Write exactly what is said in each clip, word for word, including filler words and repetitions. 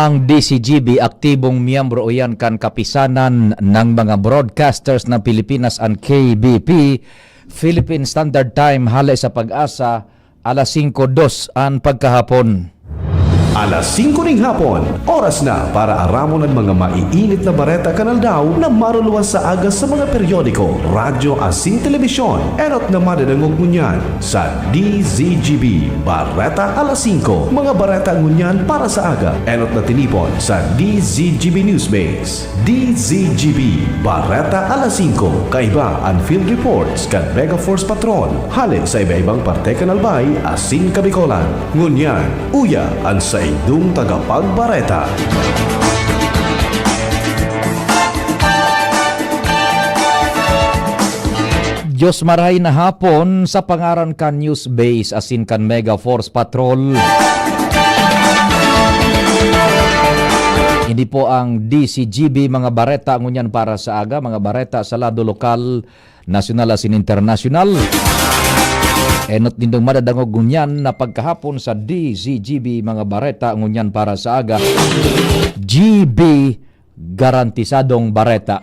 Ang D C G B, aktibong miyembro iyan kan Kapisanan ng mga Broadcasters ng Pilipinas, an K B P, Philippine Standard Time, hale sa PAGASA, alas singko dos an pagkahapon. Alas singko ning hapon, oras na para aramon an mga maiinit na bareta kan aldaw na maruluwas sa aga sa mga periodiko, radyo asin telebisyon. Enot na madadangog ngunyan sa D Z G B Bareta alas singko. Mga bareta ngunyan para sa aga, enot na tinipon sa D Z G B Newsbase. D Z G B Bareta alas singko. Kaiba an field reports kan Mega Force Patrol, hale sa iba-ibang parte kan Albay asin Kabicolan. Ngunyan, uya an saindong tagapagbareta. Diyos marahay na hapon sa pangaran kan Newsbase asin kan Mega Force Patrol. Ini po ang D Z G B, mga bareta ngunyan para sa aga, mga bareta sa lado lokal, nasyonal asin internasyonal. Enot nindong madadangog ngunyan na pagkahapon sa D Z G B, mga bareta ngunyan para sa aga. G B, garantisadong bareta.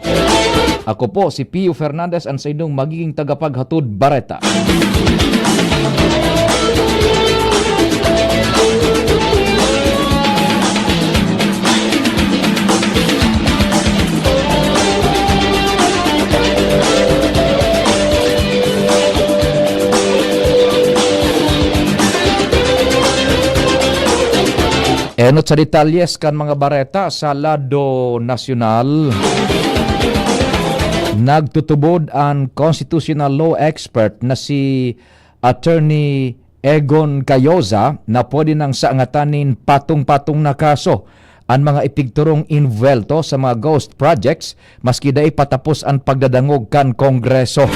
Ako po si Pio Fernandez, an saindong magiging tagapaghatod bareta. Enot sa detalyes kan mga bareta sa lado nasyonal. Nagtutubod an constitutional law expert na si Attorney Egon Cayoza na pwede nang saangatan nin patong-patong na kaso an mga epektorong envuwelto sa mga ghost projects maski dai pa tapos an pagdadangog kan Kongreso.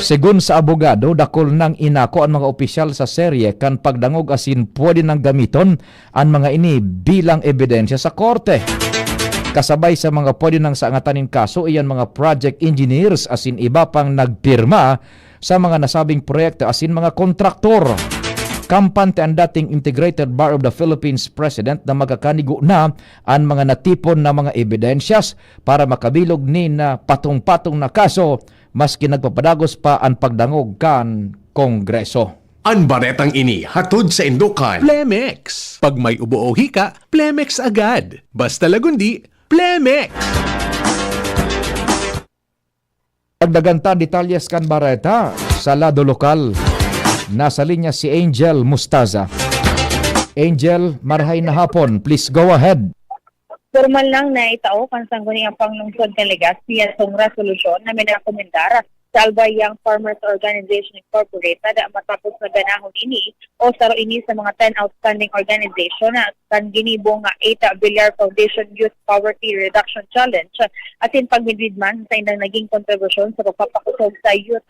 Segun sa abogado, dakul nang inako an mga opisyal sa serye kan pagdangog asin pwede nang gamiton an mga ini bilang ebidensya sa korte. Kasabay sa mga pwede nang saangatan nin kaso, iyan mga project engineers asin iba pang nagpirma sa mga nasabing proyekto asin mga kontraktor. Kampante an dating Integrated Bar of the Philippines President na magkakanigo na an mga natipon na mga ebidensyas para makabilog nin, ah, patong-patong na kaso, maski nagpapadagos pa an pagdangog kan Kongreso. An baretang ini hatod saindo kan Plemex. Pag may ubo o hika, Plemex agad. Basta lagundi, Plemex! Dagdagan ta detalyes kan bareta sa lado lokal. Nasa linya si Angel Mustaza. Angel, marahay na hapon. Please go ahead. Pormal nang naitao kan Sangguniang Panglungsod kan Legazpi an resolusyon na minakomendar sa Albay Young Farmers Organization Incorporated matapos na ganahon ini o saro ini sa mga ten outstanding organization na kan ginibong Eight Villar Foundation Youth Poverty Reduction Challenge asin pagmidbid man sa saindang naging kontribusyon sa pagpapakosog sa youth,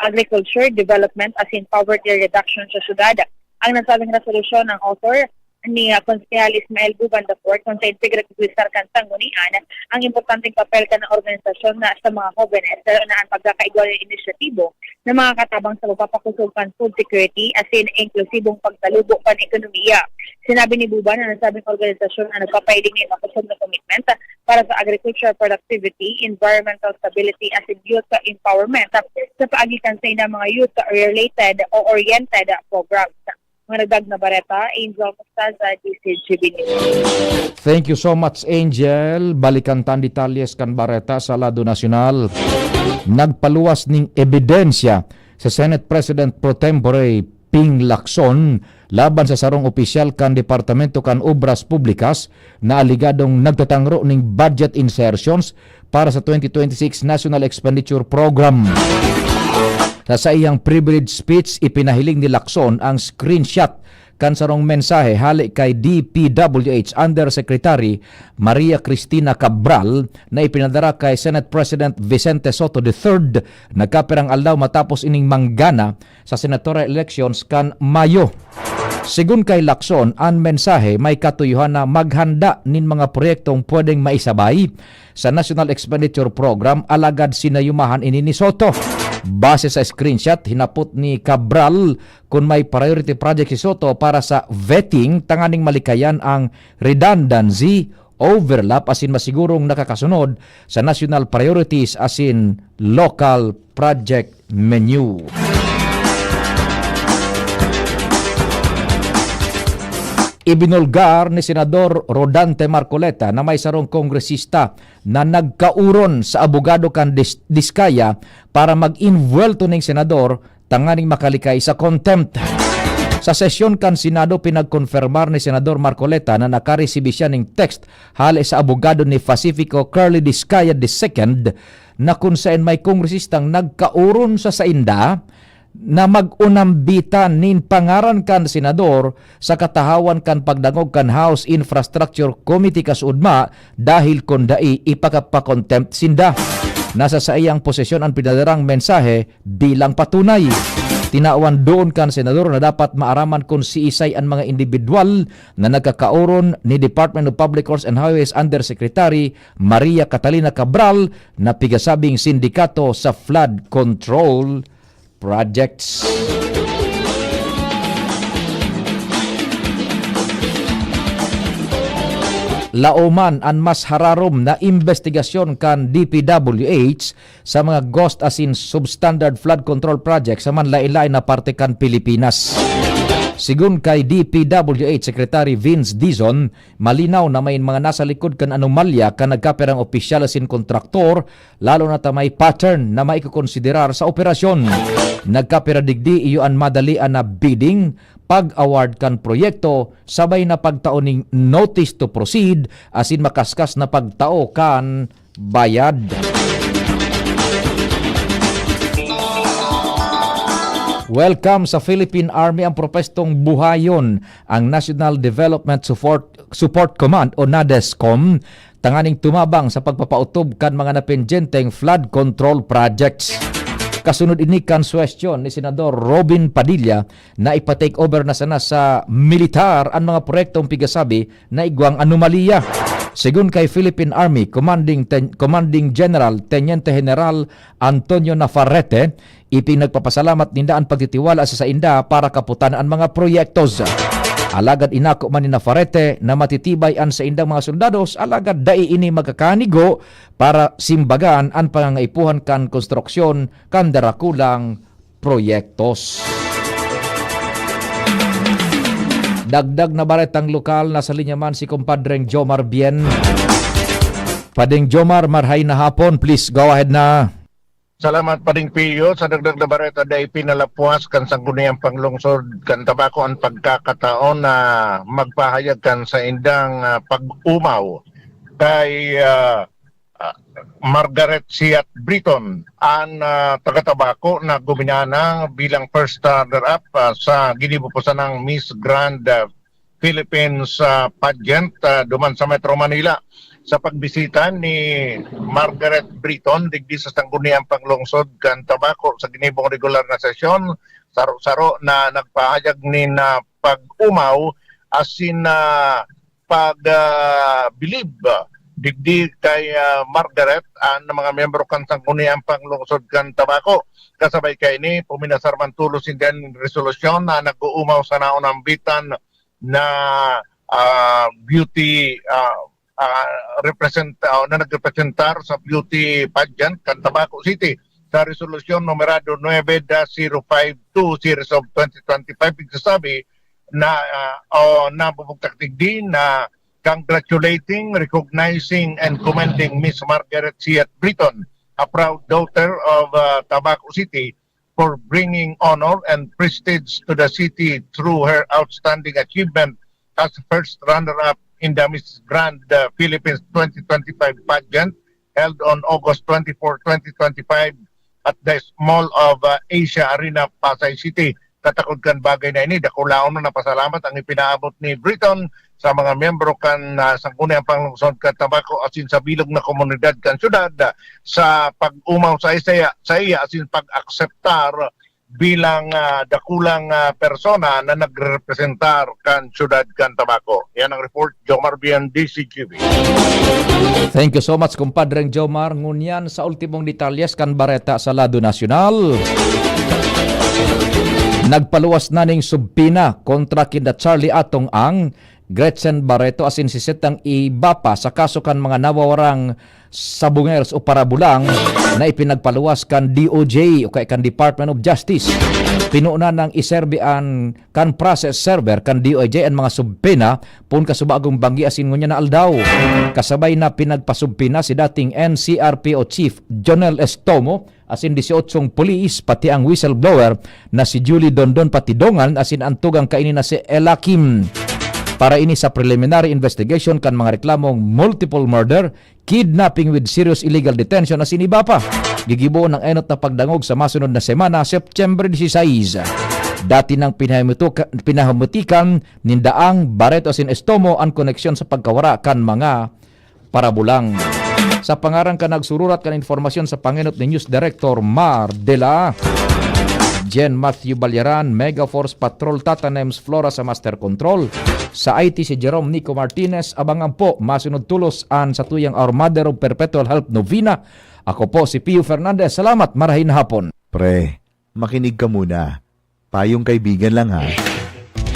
agriculture, development asin poverty reduction sa syudad. Ang nagsabing resolusyon, ang author, ni, ah, Konsehal Ismael Buban the fourth, kung sa integrity officer kan Sanggunian, ang importanteng papel kan organisasyon na sa mga hobenes, lalo na ang pagkakaigwa nin inisyatibo na makakatabang sa pagpapakosog kan food security asin inklusibong pagtalubo kan ekonomiya. Sinabi ni Buban na nasabing organisasyon ang nagpapahiling nin makosog na commitment para sa agricultural productivity, environmental stability asin youth empowerment sa paagi kan saindang mga youth-related o oriented programs. Mga dagdag na bareta, Angel Mostaza, D Z G B News. Thank you so much, Angel. Balikan ta an detalyes kan bareta sa lado nasyonal. Nagpaluwas nin ebidensya si Senate President pro tempore Ping Lacson laban sa sarong opisyal kan Departamento kan Obras Publikas na aligadong nagtatangro nin budget insertions para sa twenty twenty-six National Expenditure Program. Sa saiyang privilege speech, ipinahiling ni Lacson ang screenshot kan sarong mensahe hale kay D P W H Undersecretary Maria Cristina Cabral na ipinadara kay Senate President Vicente Sotto the third, nagkapirang aldaw matapos ining manggana sa senatorial elections kan Mayo. Segun kay Lacson, an mensahe may katuyohan na maghanda nin mga proyektong pwedeng maisabay sa National Expenditure Program, alagad sinayumahan ini ni Sotto. Base sa screenshot, hinapot ni Cabral kun may priority project si Sotto para sa vetting tanganing malikayan ang redundancy, overlap asin masigurong nakakasunod sa national priorities asin local project menu. Ibinulgar ni Senador Rodante Marcoleta na may sarong kongresista na nagkaoron sa abogado kan Dis-, Diskaya para mag-invuelto ning senador tanganing makalikay sa contempt. Sa sesyon kan Senado, pinagkonfirmar ni Senador Marcoleta na nakaresibi siya ning text hale sa abogado ni Pacifico Curly Diskaya the second, na kun saen may kongresistang nagkaoron sa sainda na mag-unambitan nin pangaran kan senador sa katahawan kan pagdangog kan House Infrastructure Committee kasuodma, dahil kun dai, ipakapakontempt sinda. Nasa saiyang posesyon an pinadarang mensahe bilang patunay. Tinawan doon kan senador na dapat maaraman kun siisay an mga indibidwal na nagkakaoron ni Department of Public Works and Highways Undersecretary Maria Catalina Cabral na pigasabing sindikato sa flood control projects. Laoman an mas hararom na imbestigasyon kan D P W H sa mga ghost asin substandard flood control project sa manlaen-laen na parte kan Pilipinas. Sigon kay D P W H Secretary Vince Dizon, malinaw na may mga nasa likod kan anomalya kan nagkapirang opisyal asin kontraktor, lalo na ta may pattern na maikokonsiderar sa operasyon. Nagkapira digdi iyo an madalian na bidding, pag-award kan proyekto, sabay na pagtao ning notice to proceed asin makaskas na pagtao kan bayad. Welcome sa Philippine Army ang propwestong buhayon ang National Development Support, Support Command o NADESCOM tanganing tumabang sa pagpapautob kan mga napendyenteng flood control projects. Kasunod ini kan suwestyon ni Senador Robin Padilla na ipa-take over na sana sa militar an mga proyektong pigasabi na igwang anomalya. Sigon kay Philippine Army Commanding Ten-, Commanding General Teniente General Antonio Navarrete, ipinagpapasalamat ninda an pagtitiwala sa sainda para kaputan an mga proyektos. Alagad inako man ni Navarrete na matitibay an saindang mga soldados, alagad dai ini magkakanigo para simbagan an pangangaipuhan kan konstruksyon kan darakulang proyektos. Dagdag na baretang lokal, nasa linya man si Kumpadreng Jomar Bien. Padeng Jomar, marhay na hapon. Please, go ahead na. Salamat, Pading Pio. Sa dagdag na bareta, dai pinalapwas kan Sangguniang Panglungsod kan Tabaco an pagkakataon na magpahayag kan saindang, ah, pag-umaw kay, ah, ah, Margaret Siat Britton, an, ah, taga Tabaco na guminana bilang first runner-up, ah, sa ginibo pa sanang Miss Grand, ah, Philippines, ah, pageant, ah, duman sa Metro Manila. Sa pagbisita ni Margaret Britton digdi sa Sangguniang Panglungsod kan Tabaco sa ginibong regular na sesyon, saro-saro na nagpahayag nin, ah, pag-umaw asin, ah, pag, ah, bilib, ah, digdi kay, ah, Margaret an mga miyembro kan Sangguniang Panglungsod kan Tabaco. Kasabay kaini, puminasar man tolos sinda nin resolusyon na nag-uumaw sa naunambitan na, ah, beauty, ah, ah, represent-, ah, na nagrepresentar sa beauty pageant kan Tabaco City sa resolusyon numerado nuebe dash zero five two series of twenty twenty-five, nagsasabi na, ah, o nabubugtak digdi na congratulating, recognizing, and commending Miss Margaret Siat Britton, a proud daughter of, ah, Tabaco City, for bringing honor and prestige to the city through her outstanding achievement as first runner-up in the Miss Grand, uh, Philippines twenty twenty-five pageant held on August twenty-four, twenty twenty-five at the Mall of, uh, Asia Arena, Pasay City. Katakod kan bagay na ini, dakulaon na napasalamat ang ipinaabot ni Britton sa mga miyembro kan, ah, Sangguniang Panglungsod kan Tabaco asin sa bilog na komunidad kan syudad, ah, sa pag-umaw sa isaya, sa iya asin pag-akseptar bilang ah, dakulang ah, persona na nagrepresentar kan syudad kan Tabaco. Yan ang report, Jomar Bian, D C Q B. Thank you so much, kumpadreng Jomar. Ngunyan sa ultimong detalyes kan bareta sa lado nasyonal. Nagpaluwas na ning subpina kontra kinda Charlie Atong ang Gretchen Barreto asin si Setang iba pa sa kaso kan mga nawawarang sabungers o parabulang na ipinagpaluwas kan D O J o kay kan Department of Justice. Pinunan nang iserbi an kan process server kan D O J an mga subpina poon kasubagong banggi asin ngunyan na aldaw. Kasabay na pinagpasubpina si dating N C R P O Chief Jonel Estomo asin disyotsyong pulis, pati ang whistleblower na si Julie Dondon Patidongan asin an tugang kaini na si Ella Kim. Para ini sa preliminary investigation kan mga reklamong multiple murder, kidnapping with serious illegal detention asin iba pa. Gigibohon ang enot na pagdangog sa masunod na semana, September dieciséis. Dati nang pinahimutuka- pinahamutikan ninda ang Barreto asin Estomo an koneksyon sa pagkawara kan mga parabulang. Sa pangaran kan nagsururat kan informasyon sa pangenot ni News Director Mar Dela, Jen Matthew Balyaran, Mega Force Patrol Tata Nems Flora sa Master Control. Sa I T si Jerome Nico Martinez, abangan po, masunod tulos an satuyang Our Mother of Perpetual Help Novena. Ako po si Pio Fernandez. Salamat, marahay na hapon. Pre, makinig ka muna. Payong kaibigan lang ha.